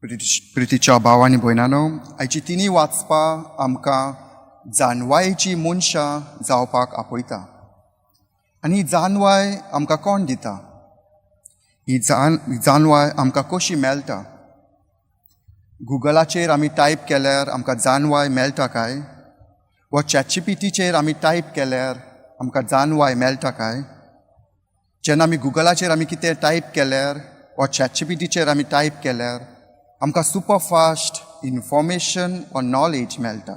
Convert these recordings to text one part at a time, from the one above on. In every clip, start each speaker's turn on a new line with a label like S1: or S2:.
S1: प्रितीच्या भाव आनी भयणानो, आयची तिनी वाचपा आमकां जानवायेची मनशां जावपाक आपयता. आनी ही जानवाय आमकां कोण दिता? ही जानवाय आमकां कशी मेळटा? गुगलाचेर आमी टायप केल्यार आमकां जानवाय मेळटा काय? वा चॅटजीपीटीचेर आमी टायप केल्यार आमकां जानवाय मेळटा काय? जेन्ना आमी गुगलाचेर आमी कितें टायप केल्यार वा चॅटजीपीटीचेर आमी टायप केल्यार आमकां सुपर फास्ट इन्फॉर्मेशन वा नॉलेज मेळटा,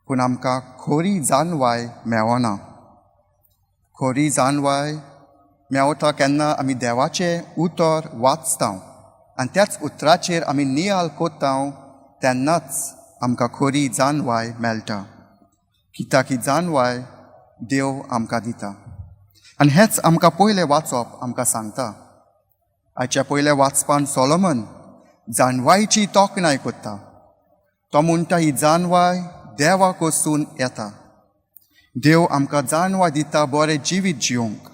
S1: पूण आमकां खरी जानवाय मेळना. खरी जानवाय मेवता केन्ना आमी देवाचें उतर वाचता आनी त्याच उतराचेर आमी नियाळ कोत्ता, तेन्नाच आमकां खरी जानवाय मेळटा, कित्याक ही जानवाय देव आमकां दिता. आनी हेंच आमकां पयलें वाचप आमकां सांगता. आयच्या पयल्या वाचपान सोलोमन जानवायची तोखणाय कोत्ता. तो म्हणटा, ही जानवाय देवा कडसून येता. देव आमकां जानवाय दिता बरें जिवीत जिवंक,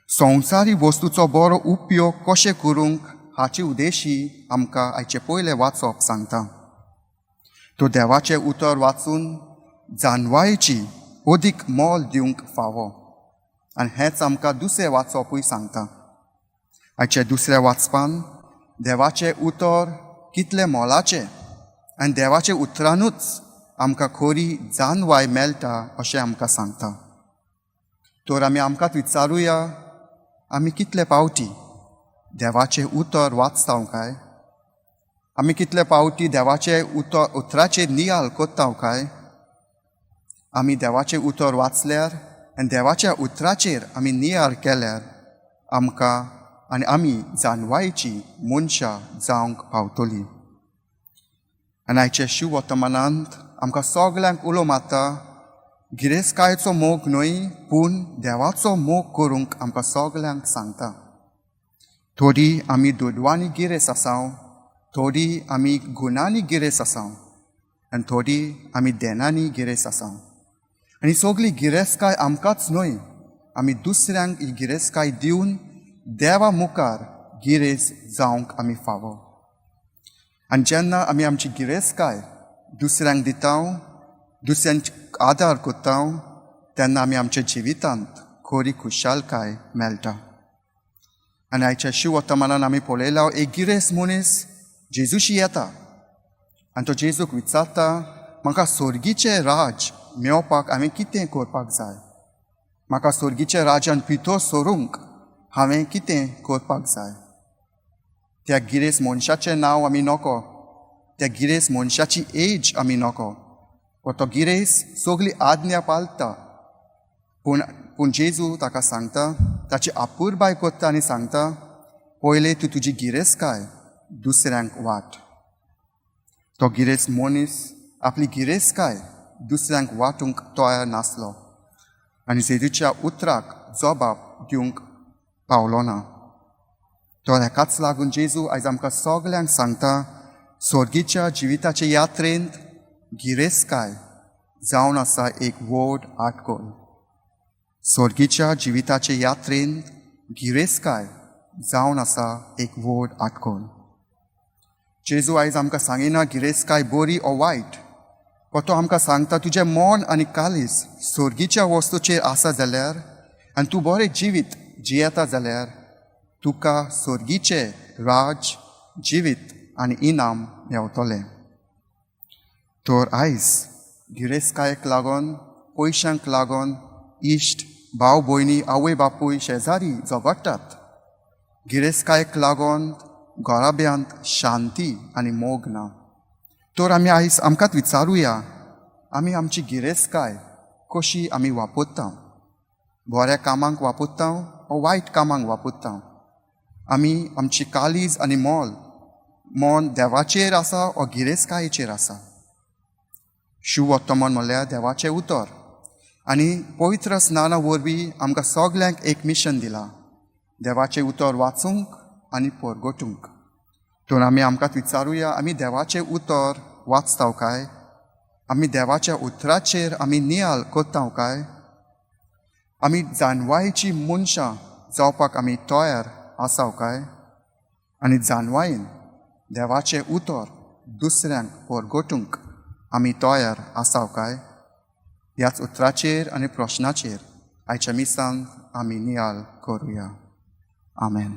S1: संवसारी वस्तूचो बरो उपयोग कशें करूंक हाची उद्देशी आमकां आयचें पयलें वाचप सांगता. तो देवाचें उतर वाचून जानवायेची अदीक मोल दिवंक फावो आनी हेंच आमकां दुसरें वाचपूय सांगता. आयच्या दुसऱ्या वाचपान देवाचें उतर कितलें मोलाचें आनी देवाच्या उतरानूच आमकां खरी जानवाय मेळटा अशें आमकां सांगता. तर आमी आमकांच विचारुया, आमी कितले पावटी देवाचें उतर वाचता काय? आमी कितले पावटी देवाचें उतर उतराचेर नियाळ कोत्ता काय? आमी देवाचें उतर वाचल्यार आनी देवाच्या उतराचेर आमी नियाळ केल्यार आमकां आनी आमी जानवायेची मनशां जावंक पावतली. आनी आयच्या शिववर्तमानांत आमकां सगल्यांक उलो मारता, गिरेस्तकायेचो मोग न्हय पूण देवाचो मोग करूंक आमकां सगल्यांक सांगता. थोडी आमी दुडवांनी गिरेस्त आसाव, थोडी आमी गुणांनी गिरेस्त आसाव आनी थोडी आमी देनांनी गिरेस्त आसाव. आनी सगली गिरेस्तकाय आमकांच न्हय, आमी दुसऱ्यांक ही गिरेस्तकाय दिवन देवा मुखार गिरेस्त जावंक आमी फावो. आनी जेन्ना आमी आमची गिरेस्तकाय दुसऱ्यांक दिता, दुसऱ्यांक आदार करता, तेन्ना आमी आमच्या जिवितांत खरी खुशालकाय मेळटा. आनी आयच्या शिववर्तमानान आमी पळयला, एक गिरेस्त मनीस जेजूशी येता आनी तो जेजूक विचारता, म्हाका सोर्गीचें राज मेळपाक हांवें कितें करपाक जाय? म्हाका सोर्गीच्या राजान भितर सरूंक हांवें कितें करपाक जाय? त्या गिरेस्त मनशाचें नांव आमी नको, त्या गिरेस्त मनशाची एज आमी नको, वा तो गिरेस्त सगली आज्ञा पाळटा, पूण जेजू ताका सांगता, ताची आपुरबाय करता आनी सांगता, पयलें तूं तुजी गिरेस्तकाय दुसऱ्यांक वाट. तो गिरेस्त मनीस आपली गिरेस्तकाय दुसऱ्यांक वांटूंक तयार नासलो आनी जेजूच्या उतराक जबाब दिवंक पावलो ना. तो हेकाच लागून जेजू आयज आमकां सगल्यांक सांगता, सोर्गीच्या जिविताचे यात्रेंत गिरेस्तकाय जावन आसा एक व्हड आटकोळ. सोर्गीच्या जिविताचे यात्रेंत गिरेस्तकाय जावन आसा एक व्हड आटकोळ. जेजू आयज आमकां सांगिना गिरेस्तकाय बरी ओ वायट, पण तो आमकां सांगता, तुजें मन आनी कालीस सोर्गीच्या वस्तूचेर आसा जाल्यार आनी तूं बरें जिवीत जियेता जाल्यार तुका सोर्गीचें राज जिवीत आनी इनाम मेवतलें. तर आयज गिरेस्तकायेक लागून, पयशांक लागून इश्ट, भाव भयणी, आवय बापूय, शेजारी झगडटात. गिरेस्तकायेक लागून घराब्यांत शांती आनी मोग ना. तर आमी आयज आमकांच विचारुया, आमी आमची गिरेस्तकाय कशी आमी वापरता? बऱ्या कामांक वापरता ओ वायट कामांक वापरता? आमी आमची कालीज आनी मोल मन देवाचेर आसा ओ गिरेस्तकायेचेर आसा? शिववर्तमान म्हणल्यार देवाचें उतर आनी पवित्र स्नाना वरवीं आमकां सगल्यांक एक मिशन दिलां, देवाचें उतर वाचूंक आनी परगटूंक. तर आमी आमकां विचारुया, आमी देवाचें उतर वाचता काय? आमी देवाच्या उतराचेर आमी नियाळ करता काय? आमी जानवायेची मनशां जावपाक आमी तयार आसाव काय? आनी जानवायेन देवाचें उतर दुसऱ्यांक परगटूंक आमी तयार आसाव काय? ह्याच उतराचेर आनी प्रश्नाचेर आयच्या मिसान आमी नियाल करुया. आमेन.